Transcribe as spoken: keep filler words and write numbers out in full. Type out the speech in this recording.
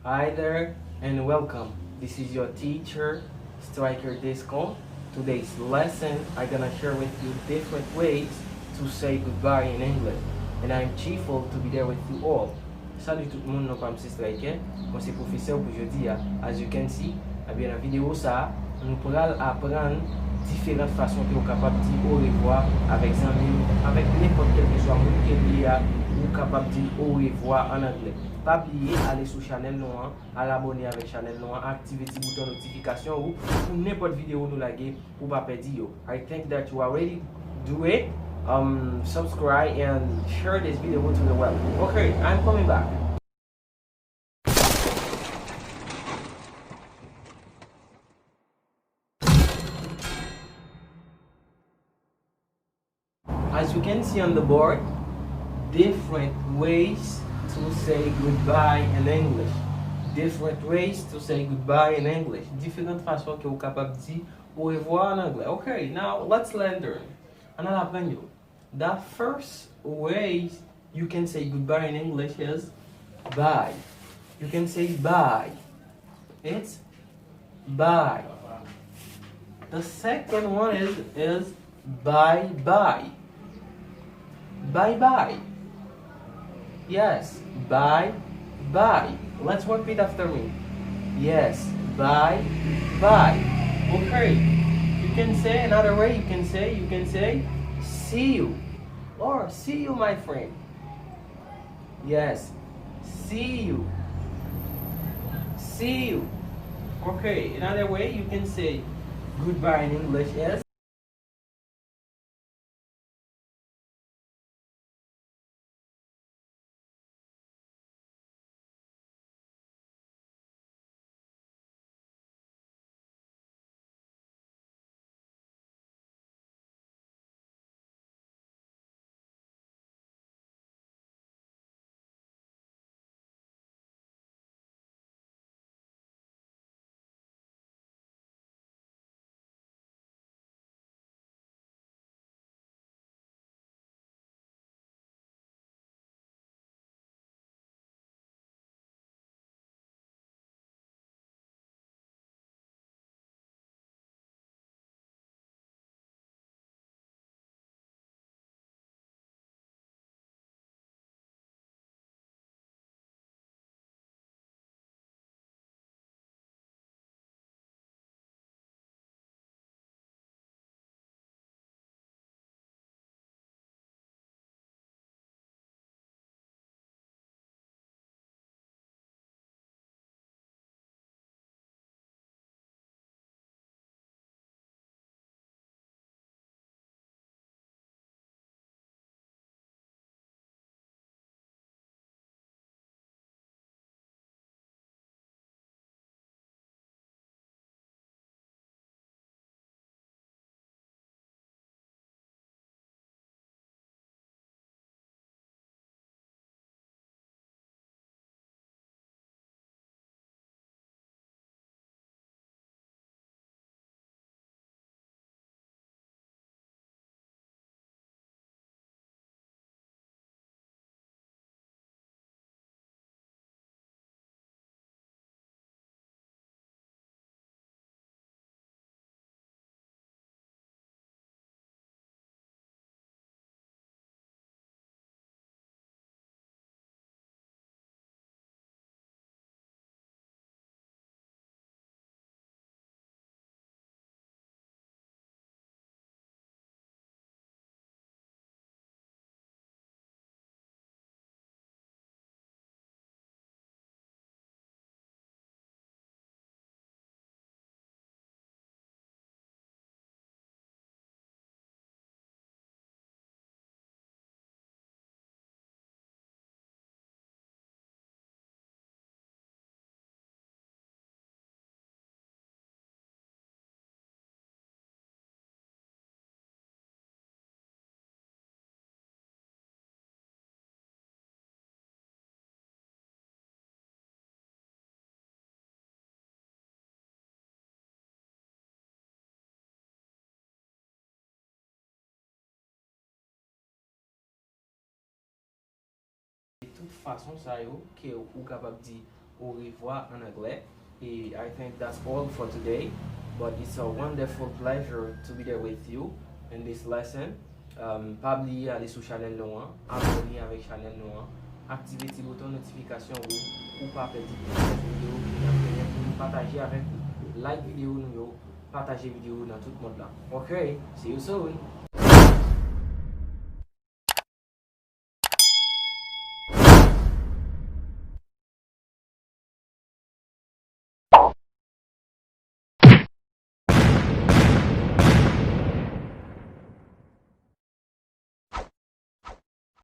Hi there and welcome. This is your teacher, Striker Descon. Today's lesson, I'm gonna share with you different ways to say goodbye in English. And I'm cheerful to be there with you all. Salut tout moun, non pa m se Striker. Mwen se pwofesè w pou jodi a. As you can see, ebyen nan videyo sa a, nou pral aprann diferan fason ke w kapab di orevwa avèk zanmi w, avèk nenpòt kèlkeswa moun ke l ye a, ou kapab di orevwa an anglè. Pa bliye ale sou chanèl nou an, al abòne avèk chanèl nou an, aktive ti bouton notifikasyon ou pou nenpòt videyo nou lage pou w pa pèdi yo. I think that you already do it. Um, subscribe and share this video to the world. Okay, I'm coming back. As you can see on the board, different ways to say goodbye in English. Different ways to say goodbye in English. Diferan fason ke ou kapab di orevwa an anglè. Okay, now let's learn them. Ann al aprann yo. The first way you can say goodbye in English is bye. You can say bye. It's bye. The second one is is bye bye. Bye bye. Yes, bye bye. Let's repeat after me. Yes, bye bye. Okay. You can say another way. You can say you can say see you or see you, my friend. Yes. See you. See you. Okay, another way you can say goodbye in English is Tout fason sa yo ke ou kapab di Au revoir en anglais. Et I think that's all for today. But it's a wonderful pleasure to be there with you in this lesson. Um, pa bliye ale sou chanèl nou an, abòne avèk chanèl nou an, aktive ti bouton notifikasyon ou pou pa pèdi pwòchen videyo ke n ap genyen pou nou pataje avèk ou. Like videyo nou yo, pataje videyo nan tout mond lan. Ok, see you soon!